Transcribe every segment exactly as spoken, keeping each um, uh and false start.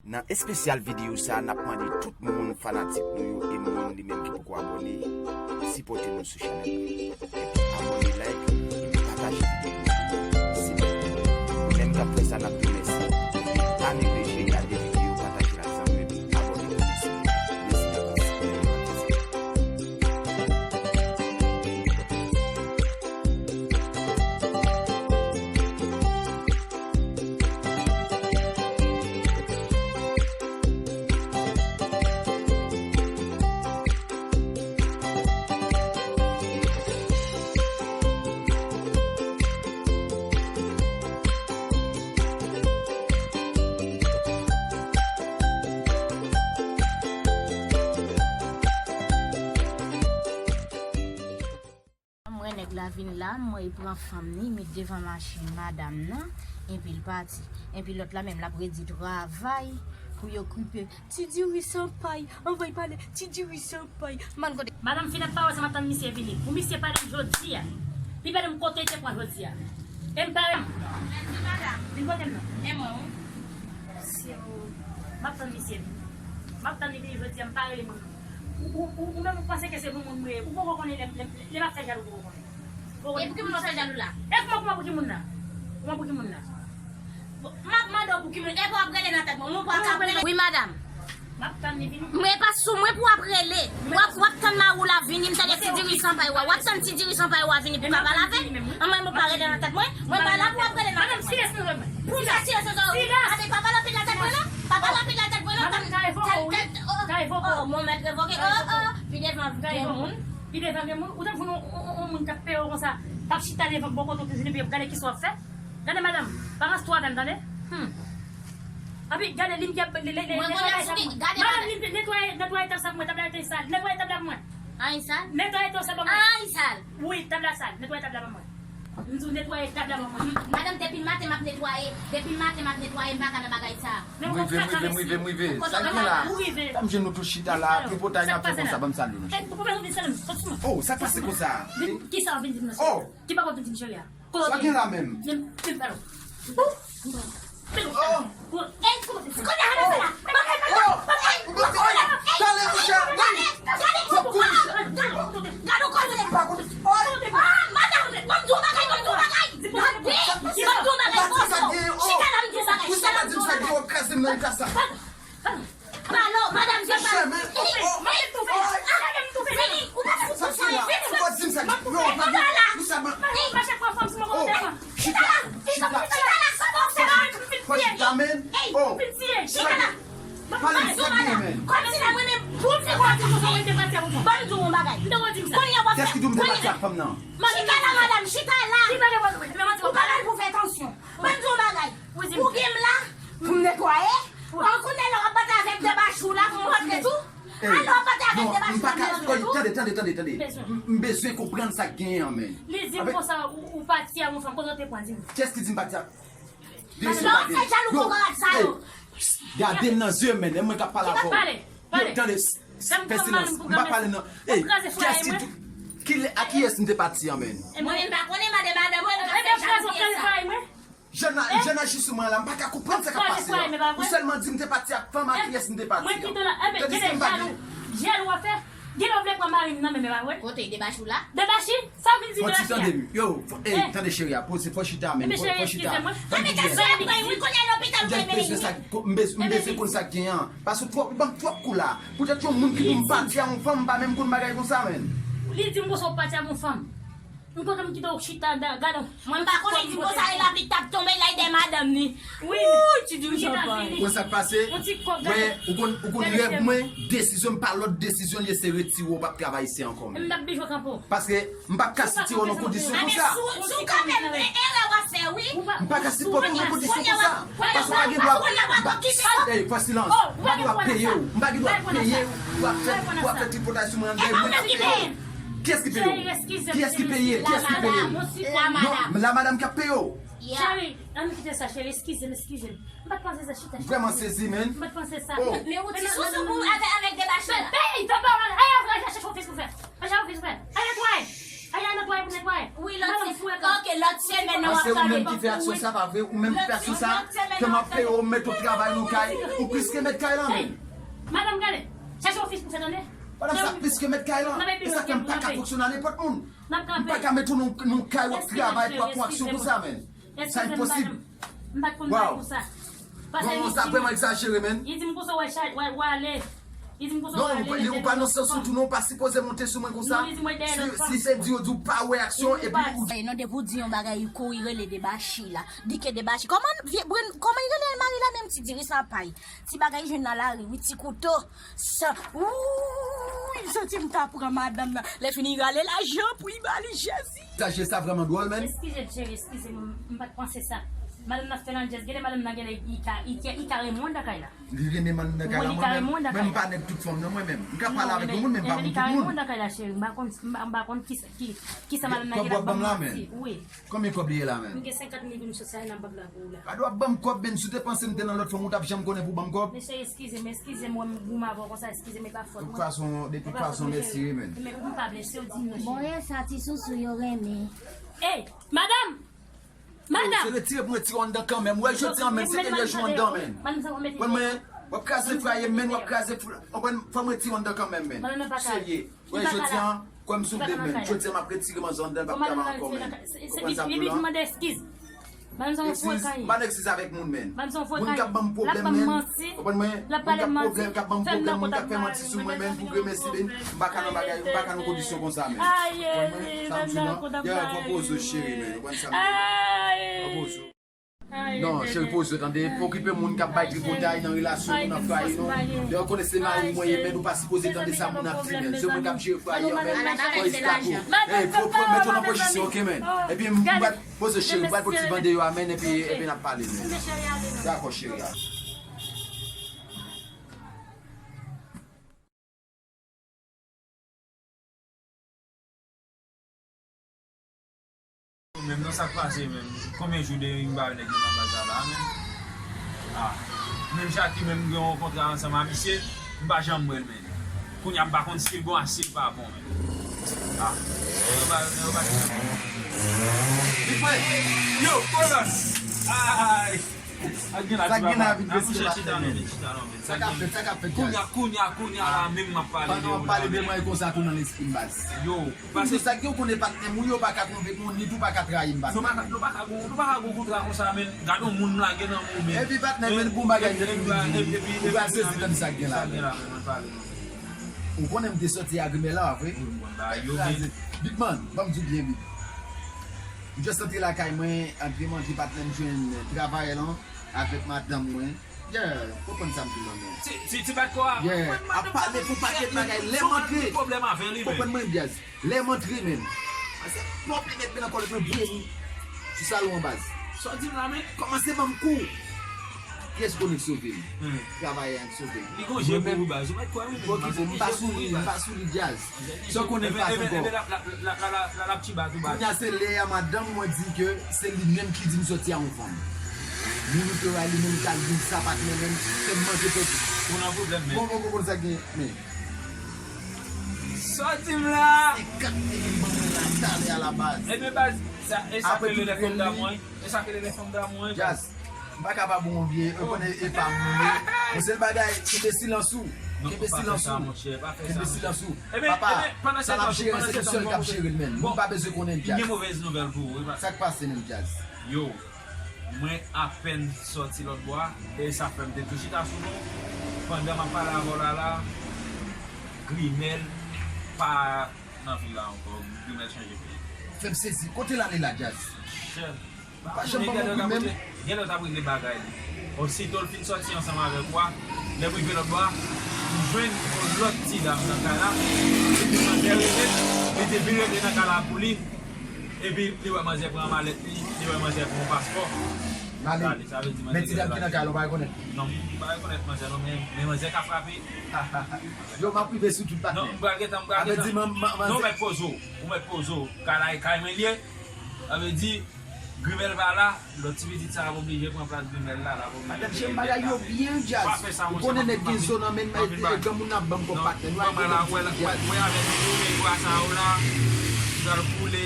Nan espesyal videyo sa a, n ap mande tout moun fanatik nou yo e moun li menm ki poko abòne, sipòte nou sou chanèl la. Epi abòne, like, epi pataje videyo sa. Se bèl pou nou. Ou menm k ap fè sa, n ap di w mèsi. Epi pa neglije gade videyo, pataje l ak zanmi w, epi abòne pou nou sou YouTube. Mèsi davans. M wè nèg la vin la, m wè li pran fanm ni, met devan machin madanm nan, epi l pati. Epi lòt la menm, l ap redi travay pou yo okipe. Ti diri san pay, anvoy pale, ti diri san pay. Man kote. Madanm fin ap pawòl sa, m ap tann misye vini. Pou misye pale m jodi a. Li pale m kote li te pran jodi a. E m pare m. Vin kote m nan. E mwen, wi. M ap tann misye vini. M ap tann li vini jodi a, m pare li moun. Ou, ou, ou, ou menm ou panse ke se pou moun mwen ye. Ou poko konnen lè, lè, lè m ap fè jalou poko konnen. Poko konnen. E pou ki moun w ap fè jalou la? E kòman, kòman pou ki moun nan? Kòman pou ki moun nan? Bon, m ap mande w pou ki moun, e pou w ap rele nan tèt mwen, mwen pou w ap rele. Wi, madanm. M ap tann li vini. Mwen pa sou mwen pou w ap rele. W ap, w ap tann mari w la vini, m tande ti diri san pay wa. W ap tann ti diri san pay wa vini pou w ka pale avè l. An mwen, mwen pa rele nan tèt mwen. Mwen pa la pou w ap rele nan tèt mwen. Pou sa, silans, silans. Silans. Ate, pa pale anpil nan tèt mwen, non. Pa pale anpil nan tèt mwen, non. Madanm, ka revoke w, wi. Ka revoke w. Oh, mwen mèt revoke. Oh, oh. Pi devan gen moun. Pi devan gen moun. Ou tankou yon, yon, yon, yon moun k ap peye w konsa. P ap chita devan bò kote w toujou depi y ap gade kisa w ap fè. Gade madanm, pa ranse twò avè m, tande? Hmm. Epi gade li m ki ap, li, li, li, netwaye sa pou mwen. Madanm, li netwaye, netwaye tab sa pou mwen, tab la te sal. Netwaye tab la pou mwen. Anyen sal? Netwaye tab sa pou mwen. Anyen sal? Wi, tab la sal. Netwaye tab la pou mwen. M di w netwaye tab la pou mwen. Madanm, depi maten m ap netwaye. Depi maten m ap netwaye, m pa ka nan bagay sa. M rive, m rive, m rive, m rive. Sa k gen la? Ou rive. Tann m jwenn nou tout chita la, tripotay n ap fè konsa, ban m salye nou. E, pou pa vin salye m, soti sou mwen. Oh, sa k pase konsa? Kisa w ap vin di m nan? Oh! Ki pa konn di m cheri a? Sa gen la menm? Palo, madanm, se pa. Chèmen. Oh, oh, oh. Vini, ou pa sou. Sa se la. Ou pa di m sa. Non, ou pa di m sa. Oh, chita. Chita. Fò chita, men. Oh, chita. Pale m sa gen, men. Kòmsi la, mwen menm, pou m fè kwa di konsa, mwen te pati ak yon fanm. Ban m di w yon bagay. Kounye a w ap fè. Kiyès ki di w m te pati ak fanm nan? Chita la, madanm, chita la. Ou pa la pou fè tansyon. Ban m di w yon bagay. Ou gen m la pou m netwaye. An kounye a lè w ap batay avèk debach ou la pou m rantre tou. Alò w ap batay avèk debach ou la pou m rantre tou. Tande, tande, tande, tande. M bezwen konprann sa k genyen an, men. Li di m konsa, ou, ou pati a yon fanm, kote w te pran, di m. Kiyès ki di m pati a? Lè w ap fè jalou pou gad sa yo. Gade m nan zye, men, e mwen k ap pale avè w. Yo, tande, fè silans. M pa pale nan. Ey, kiyès ki di, ki lè, a kiyès m te pati an, men? Mwen menm pa konnen, mande madanm mwen, nou pa fè jalou pou gad sa. Jèn la, jèn la jis sou mwen la, m pa ka konprann sa k ap pase a. Ou sèlman di m te pati ak fanm, a kiyès m te pati a. Tandis ke m pa gen. Jalou w ap fè? Gen lè w vle pran mari m nan men, men pa vre? Kote debach ou la? Debachi? Sa w vin di m la? Fò ti tande m. Yo, ey, tande cheri a, poze, fò chita, men. Fò chita. Fò m bezwen sa, m bezwen konn sa k gen an. Paske twòp, ou ban m twòp kou la. Poutèt yon moun ki di m pati a yon fanm, m pa menm konn bagay konsa, men. Li di m konsa w pati ak yon fanm. M kontan m kite w chita, gade. Mwen m pa konnen, li di konsa, e lapli t ap tonbe, l al dèyè madanm ni. Wi. Wouy, ti diri san pay. Ou konn sa k pase? Wè, ou konn, ou konn rèv mwen, desizyon m pa lòt desizyon li ye, se retire w, w p ap travay isi ankò, men. M t ap bliye kanpe w. Paske m p ap ka sipòte w nan kondisyon konsa. Si w kanpe m, erè w ap fè, wi. M pa ka sipòte w nan kondisyon konsa. Paske w pa gen dwa, m pa, ey, fè silans. M pa gen dwa peye w. M pa gen dwa peye w pou w ap fè, pou w ap fè tripotay sou mwen anndan mwen. Kiyès ki peye w? Kiyès ki peye? Kiyès ki peye? Non, la madanm k ap peye w. Cheri, ann kite sa, cheri, eskize m, eskize m. M pa t panse sa, chita. M vrèman sezi, men. M pa t panse sa. Men ou ti sousou pou avè, avèk debach la. Pey, pey, pey, pey, ay, ay, ay, chèche ofis pou fè. Ay, ay, ofis pou fè. Ay, netwaye. Ay, ay, netwaye. Wi, lòt se, ok, lòt semèn nan w ap travay. Paske ou menm ki fè aksyon sa, pa vre? Ou menm ki fè aksyon sa, ke m ap peye w, m mete w travay nan kay, ou plis ke mèt kay la menm. Madanm, gade, chache ofis pou fè tande. Madanm, sa plis ke mèt kay la. E sa fè m pa ka fonksyone a nenpòt moun. M pa ka mete w nan, nan kay w ap travay pou ap fè aksyon konsa menm. Sa enposib. M pa t konn bay pou sa. Bon, sa vrèman egzajere, menn. Li di m konsa, w al, w al ale. Li di m konsa, w al ale. Non, ou pa nan sans ou tou, non, ou pa sipoze monte sou mwen konsa. Non, li di m, w al dèyè lòt fanm. Si se di yo di w pa wè aksyon, epi ou. Non, depi w di yon bagay, li kouri rele debachi la. Di ke debachi. Kòman, vye, kòman li rele mari la menm, ti diri sa pay? Ti bagay jwenn nan lari, wi, ti kouto. Sa, wouy, m santi m ta pran madanm nan. Lè fini, rale lajan pou li ba li, Jezi. Sa, je sa vrèman dwòl, menn. Eskize m, cheri, eskize m, m pa t panse sa. Madanm nan fè nan jès, genlè madanm nan genlè, li ka, li ka, li ka renmen w anndan kay la. Li renmen m anndan kay la, mwen menm, mwen m pa nèg tout fanm, non, mwen menm. M ka pale avèk yon moun, men m pa moun tout moun. Li ka renmen w anndan kay la, cheri. M pa konn, m pa, m pa konn ki, ki, ki sa madanm nan genlè ap ban m manti. Wi. Konbyen kòb li ye la menm? M gen senkant mil pou m soti a nan bank la pou ou la. Gade w ap ban m kòb, menn, si w te panse m te nan lòt fanm, ou t ap janm konnen pou ban m kòb? Mesye, eskize m, eskize m, wè m goumen avè w konsa, eskize m, e pa fòt mwen. De tout fason, de tout fason, mèsi wi, menn. Men ou pa blese, ou di m non, cheri. Bon, e sa ti sousou yo renmen. Ey, madanm! Madanm! Se retire pou retire w anndan kanmenm. Wè, jodi an menm, se dènye jou anndan, menn. Konprann mwen, w ap kraze fraye m, menn, w ap kraze fou. Konprann, fò m retire w anndan kanmenm, menn. Serye. Wè, jodi an, kwè m sou de menn. Jodi an, m ap retire manzè anndan, l p ap travay ankò, menn. Ou konprann sa m di w la? Eskiz. M pa nan eskiz avèk moun, menn. Moun k ap ban m pwoblèm, menn. Ou konprann mwen? Moun k ap pwoblèm, k ap ban m pwoblèm, moun k ap fè manti sou mwen, menn, pou gremesi, menn. M pa ka nan bagay, m pa ka nan kondisyon konsa, menn. Ou konprann mwen? Sa m di w la? Yè, fò poze w, cheri, menn. Ou konprann sa m di w la? Fò poze w. Non, cheri, poze w, tande. Pa okipe moun k ap bay tripotay nan relasyon nou, nan fwaye nou. Lè yo konnen se mari w mwen ye, men nou pa sipoze tande sa moun ap di, men. Se mwen k ap jere fwaye an, men. Fò esklapo. Ey, fò, fò mete w nan pozisyon, oke, men. Epi m pral poze w, cheri, m pral pote ti bande yo a, men, epi, epi n ap pale, men. Dakò, cheri. Menm non, sa k pase menm? Konbyen jou de m pa wè nèg yo nan baz la la menm? Ah, menm Jackie menm gen yon kontra ansanm a misye, m pa janm wè l menm. Kounye a m pa konn si l bon a si l pa bon menm. Ah, nèg yo pa, nèg yo pa. Li fè, yo, kolòs! Ay! Sa k gen la, ti papa? Sa k gen la, vit vit, chita non, men, chita non, men. Sa k ap fèt, sa k ap fèt, Jazz? Kounye a, kounye a, kounye a la menm m ap pale de ou la, men. Pandan w ap pale de mwen, e konsa tou nan lespri m, baz. Yo, paske sa k gen, ou konnen patnè m, wi, yo pa ka twonpe m, ou nit ou pa ka trayi m, patnè. Nou pa ka, nou pa ka gon, nou pa ka gon kontra konsa, men. Gade yon moun lage nan men w, men. Epi patnè, men, gon bagay nèt ou vin di m. Ou pral sezi tann sa k gen la, men. Ou konnen m te sòti a Grimèl la, vre? Wi, m konn bagay yo, men. Big Man, ban m di w byen vit. M just antre lakay mwen, antre manje patnè m jwenn travayè lan avèk madanm mwen. Yeah, ou konprann sa m di w lan, non? Ti, ti, ti bat kò a. Yeah, ap pale pou pakèt bagay. Lè m antre, ou konprann mwen, Jazz. Lè m antre, menm. Paske pwòp li met men nan kòlèt mwen, voye m sou salon an, baz. Sa w di m la, men? Kòmanse ban m kou. Kiyès konnen k sove m? Travayè an k sove m. Li gon je pou ou, baz. Ou mèt kwè, wi, men. Bon, ki bon, m pa sou li, m pa sou li, Jazz. Sa w konnen l pa ankò. Kounye a se lè a madanm mwen di ke se li menm ki di m sòti a yon fanm. Moun ou te wè li menm k al di m sa patnè menm, fè m manje pèdi. Ou nan pwoblèm, men. Bon, bon, bon, bon, sa gen, men. Sòti m la! Senkant mil ban mwen la talè a la baz. Ebyen, baz, sa, e sa k rele lè fanm damou, wi. E sa k rele lè fanm damou, wi, baz. Jazz. M pa ka pa bon, vye, e konnen e pa moun, wi. Bon, sèl bagay, kenbe silans ou. Kenbe silans ou. Kenbe silans ou. Papa, sa l ap jere, se li sèl k ap jere l, menn. Moun pa bezwen konnen, Jazz. Sa k pase, menn, Jazz? Yo, mwen apèn sòti lòtbò a, e sa fè m te tou chita sou nou. Pandan m ap pale avè w la, la, Grimèl pa nan vil la ankò. Grimèl chanje peyi. Fè m sezi. Kote l ale la, Jazz? Chè. Pa janm ban m anvi menm. Genlè w t ap regle bagay li. Osito l fin sòti ansanm avèk ou a, lè m rive lòtbò a, m jwenn yon lòt ti dam nan kay la. Epi manzè rele, li te vin rete nan kay la pou li. Epi li wè manzè pran malèt li, li wè manzè pran yon paspò. Sa vle di manzè gen lè l al. Men ti dam ki nan kay la, ou pa rekonèt? Non, m pa rekonèt manzè non, men, men manzè ka frape. Yo, m ap rive sou tout patnè. Non, m pral gentan, m pral gentan. Sa vle di, man, man, non, ou mèt poze w, ou mèt poze w. Kay la e kay mwen l ye. Sa vle di, Grimèl pa la, lòt ti pitit sa ap oblije pran plas Grimèl la, l ap oblije peye dèt la, men. Madanm, jem bagay yo byen, Jazz. Ou konnen nèg gen zo nan men, men granmoun nan ap ban m kòb patnè. Nou al gen lòt ti pitit, Jazz. Mwen avèk nou, men bwa sa yo la. Pral koule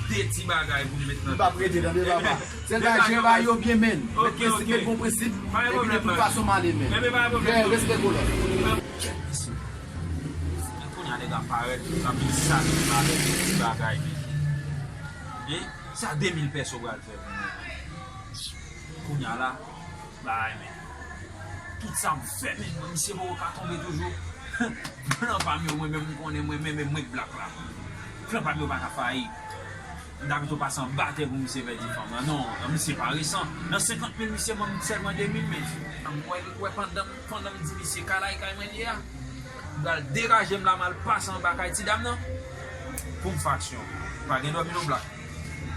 de ti bagay pou m met nan. Li p ap rete, tande, papa. Sèl bagay, jere bagay yo byen, men. Met prensip, met bon prensip. Epi de tout fason, m ale, men. Respè, kolòn. Chèk isi. Men kounye a nèg ap parèt, ap vin sal avèk de ti bagay, men. Hein? Sa de mil pèso pral fè pou mwen. Kounye a la, bay, men. Tout sa m fè, men. Mwen, misye poko ka tonbe toujou. Plan pa m yo, mwen menm, m konnen mwen menm, mwen k blak la. Plan pa m yo pa ka fayi. M ta pito pase anba tè pou misye pèdi fanm lan. Non, misye pa resan. Nan senkant mil, misye ban m sèlman de mil, men. M wè, wè pandan, pandan m di misye kalay kay mwen li a. M pral degaje m la, m al pase anba kay ti dam nan. Pou m fè aksyon. Pa gen dòmi non blak.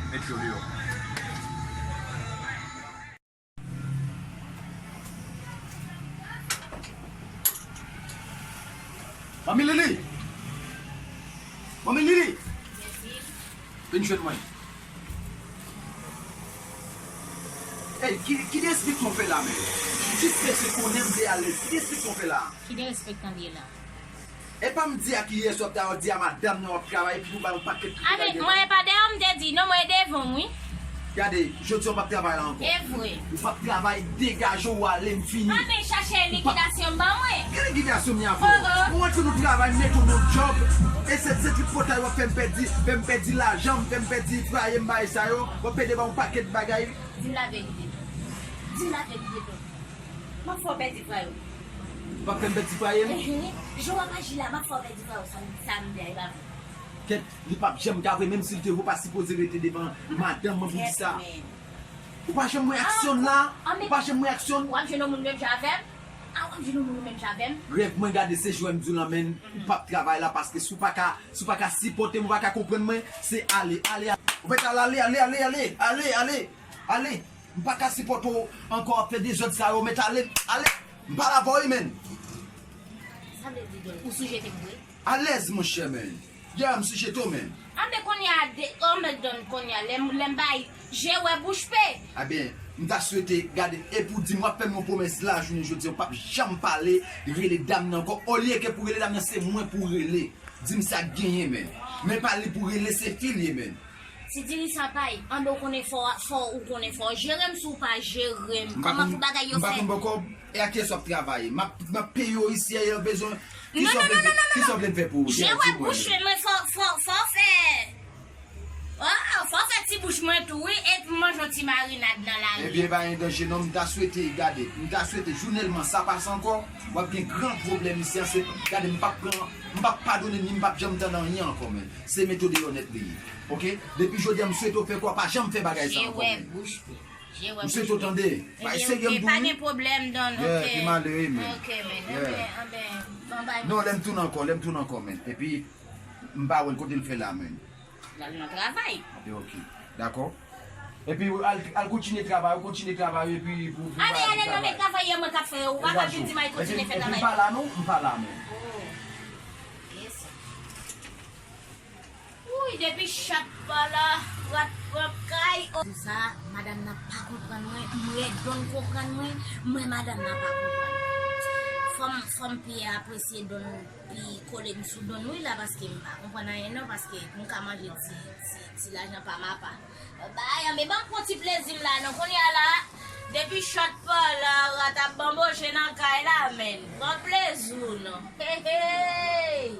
Met yo deyò. Manmi Lili! Manmi Lili! Vin jwenn mwen. Ey, ki, ki deskripsyon w fè la menm? Jis mesye konnen m vle ale. Ki deskripsyon w fè la? Ki derespektan l ye la? E pa m di ak yè swa w ap travay, w di a madanm nan w ap travay, epi pou bay yon pakèt kritik. Mwen e pa dèyè w m te di, non, mwen e devan w, wi. Gade, jodi a w p ap travay la ankò. E vre. Ou p ap travay, degaje w, w ale, m fini. Anben chache likidasyon ban mwen. Ki likidasyon m ye avè w? Ou wè ke nou travay, m mete w nan djòb. E se, se tout potay w ap fè m pèdi, fè m pèdi lajan m, fè m pèdi fwaye m, bagay sa yo. W ap pede ban yon pakèt bagay. Di m laverite, Don. Di m laverite, Don. M ap fè w pèdi fwaye w. Ou p ap fè m pèdi fwaye m? Jan w ap aji la, m ap fè w pèdi fwaye w, sa m, sa m di a, e pa vre. Kèt, li p ap janm ka vre, menm si l te vre, ou pa sipoze rete devan madanm mwen pou di sa. Ou pa janm wè aksyon l la? Ou pa janm wè aksyon l? W ap jwenn yon moun menm jan avè m? A, w ap jwenn yon moun menm jan avè m? Rèv mwen, gade, se jwè m di w lan, men, ou p ap travay la, paske si w pa ka, si w pa ka sipòte m, ou pa ka konprann mwen, se ale, ale, ale. Ou mèt al ale, ale, ale, ale, ale, ale, ale. M pa ka sipòte w ankò ap fè dezòd sa yo, mèt ale, ale. M pa la avè w, men. Sa vle di, Don, ou sou jete m vre? Alèz, monchè, men. Ya, m sou jete w, men. Anben kounye a, de, anben, Don, kounye a, lè m, lè m bay je wè bouch pe. Anben, m ta swete, gade, epi w di m w ap fè m yon pwomès lajounen jodi a, w p ap janm pale, rele dam nan ankò. Olye ke pou rele dam nan, se mwen pou rele. Di m sa k genyen, men. Men pa li pou rele, se fi l ye, men. Ti dirijan pay, anben w konnen fò, fò, ou konnen fò jere m si w pa jere m. Kòman pou bagay yo fè? M pa konn bò kòb, e ak kiyès w ap travay? M ap, m ap peye w isi, e yo bezwen. Kisa w vle m fè? Kisa w vle m fè pou ou? Jere bouch mwen, fò, fò, fò fè. Oh, fò fè ti bouch mwen tou, wi, epi manje yon ti marinad nan lari. Ebyen, pa gen danje, non, m ta swete, gade, m ta swete, jounèlman, sa pase ankò, w ap gen gran pwoblèm isi a, se, gade, m p ap pran, m p ap padone ni m p ap janm tande anyen ankò, men. Se mete w deyò nèt li ye. Oke? Depi jodi a, m swete w fè kwa, pa janm fè bagay sa ankò, men. M swete w tande. Bay serye m di w wi. Pa gen pwoblèm, Don. Yeah, oke. Pi malere, men. Oke, men. Anben, anben, anben. Non, lè m tounen ankò, lè m tounen ankò, men. Epi, m pa wè l kote l fè la, men. L al nan travay. Anben, oke. Dakò. Epi, al, al kontinye travay, ou kontinye travay, epi pou, pou ale, ale nan men travay yo, mwen k ap fè yo. Ou pa ka vin di m al kontinye fè travay. Epi m pa la, non, m pa la, men. Oh. Yes. Wouy, depi chat pa la, rat pran kay. Oh. Di sa, madanm nan pa konprann mwen, m rèd Don konprann mwen, mwen madanm nan pa konprann mwen. Fò m, fò m pi apresye Don, pi kole m sou Don wi la, paske m pa konprann anyen non, paske m ka manje ti, ti, ti lajan pa m apa. Bay, anben ban m pran ti plezi m la non, kounye a la, depi chat pa la, rat ap banboche nan kay la, men. Pran plezi w non. Hey, hey.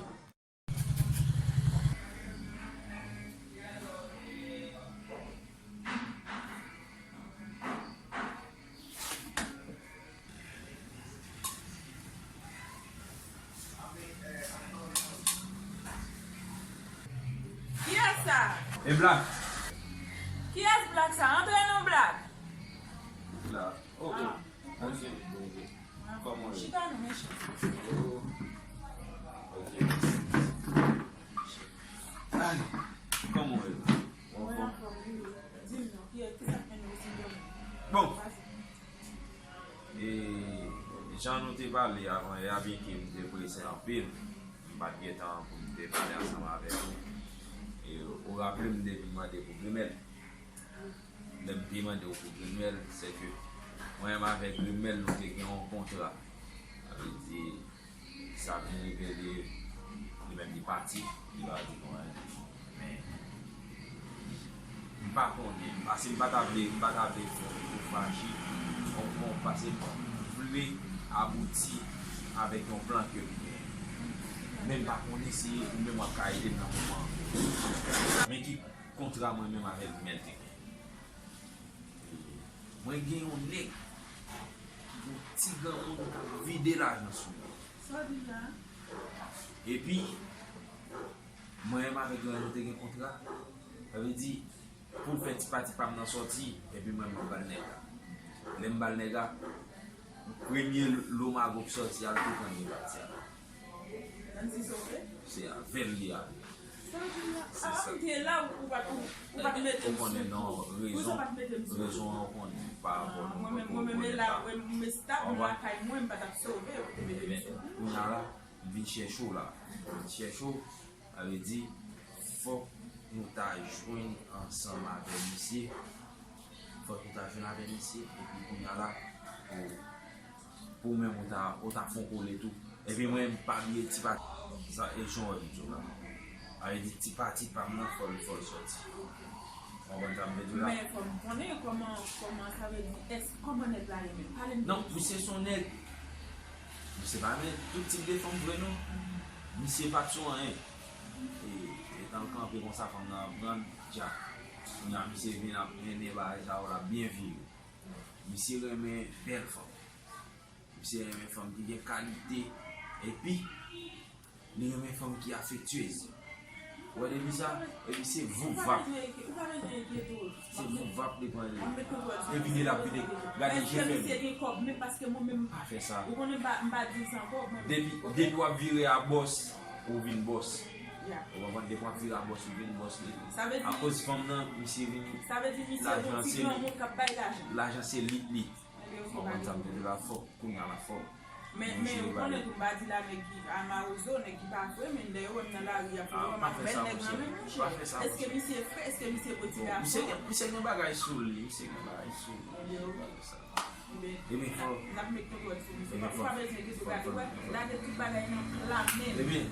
Kiyès sa? E Black. Kiyès Black sa? Antre non, Black. Black. Oh, oh. Ah. Bonjou, bonjou. Kòman w ye? Chita non, mesye. Oh. Ok. Ay, kòman w ye? Ou anfòm? Di m non, ki, ki sa k mennen w sindwòm? Bon. E, jan nou te pale avan yè a, byenke m te prese anpil, m pa t gen tan pou m te pale ansanm avèk ou. E, ou raple m depi m mande pou grimèl. Lè m te mande w pou grimèl, se ke mwen menm avèk grimèl, nou te gen yon kontra. Sa vle di, sa vin rive li, li menm li pati, li pa di nou anyen. Men, M pa konnen, paske m pa ta vle, m pa ta vle fè w fache, w konprann, paske m vle abouti avèk yon plan ke m genyen. Men m pa konnen si ou menm w ap ka ede m nan moman an. Men ki kontra mwen menm avèk Mèl te gen. Mwen gen yon nèg, yon ti granmoun k ap vide lajan sou mwen. Sa w di la? Epi, mwen menm avèk Mèl nou te gen kontra. Sa vle di, pou l fè ti pati pa m nan sòti, epi mwen, mwen ba l nèg la. Lè m ba l nèg la, premye lo mago k sòti a, l tou pran nèg pati a. Menm si se vre? Se avè l li ale. Sa vle di la, se avan sa. M te la, ou pa t, ou, ou pa t mete m sou kou. Ou konnen non, rezon, rezon an ou konnen pa rapò nou. Mwen menm, mwen menm, e la, mwen, mwen stap nan lakay mwen, m pa t ap sove, ou te mete m sou kou. Kounye a la, m vin chèche w la. M vin chèche w. Sa vle di, fòk nou ta jwenn ansanm avè misye. Fòk nou ta jwenn avè misye. Epi kounye a la, pou, pou menm ou ta, ou ta fon kole tou. Epi mwen, m pa bliye ti pati. Sa, e jan w wè m di w la. Sa vle di, ti pati pa m nan, fò l, fò l sòti. Ou konprann sa m vle di w la? Men fò m konnen kòman, kòman, sa vle di, èske, kòman nèg la ye menm? Pale m de misye. Non, misye se yon nèg. Misye pa renmen tout tip de fanm vre non. Misye pa t sou anyen. E, etan l kanpe konsa, fanm nan ap rann djak. Kounye a, misye vin ap mennen bagay sa yo, l ap byen vire. Misye renmen bèl fanm. Misye renmen fanm ki gen kalite. Epi, li renmen fanm ki afektyez. Ou wè depi sa, epi se voup vap. Ou pa bezwen enkyete w. Se voup vap li pran li. Epi li la vide, gade je fèm. Èske misye gen kòb menm? Paske mwen menm, pa fè sa. Ou konnen m pa, m pa di l san kòb mwen. Depi, depi w ap vire a bòs, ou vin bòs. Ya. Ou konprann? Depi w ap vire a bòs, ou vin bòs li. Sa vle di, akoz fanm nan, misye vin, sa vle di misye gon ti granmoun k ap bay lajan. Lajan se li, li. Ou konprann sa m te di la fò, kounye a la fò. Men, men, ou konnen tou, m pa di la nèg ki a mawozo, nèg ki pa vre, men lè yo wè m nan lari a, fò yo wè m ak bèl nèg nan men m, monchè. Èske misye fre? Èske misye poti gason? Misye gen, misye gen bagay sou li, misye gen bagay sou li. Ebyen, ebyen, fò. N ap met kontwòl sou misye. Ou pa bezwen enkyete w, gade, wè, lage tout bagay nan pla men l. Ebyen,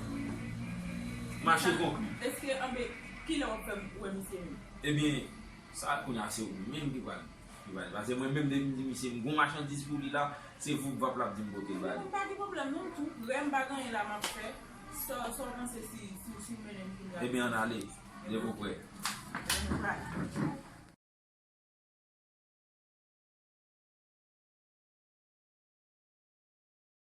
mache konkli. Èske, anben, kilè w ap fè m wè misye menm? Ebyen, sa kounye a se ou menm ki pral Li ba li. Paske mwen menm, depi m di misye m gon machandiz pou li la, se voup vap l ap di m pote l ba li. Non, pa gen pwoblèm non, m tou prè, m pa gen anyen la m ap fè. Sa, sa w panse si, si, si w mennen m kounye a? Ebyen, ann ale. Depi w prè. Ebyen, nou prale.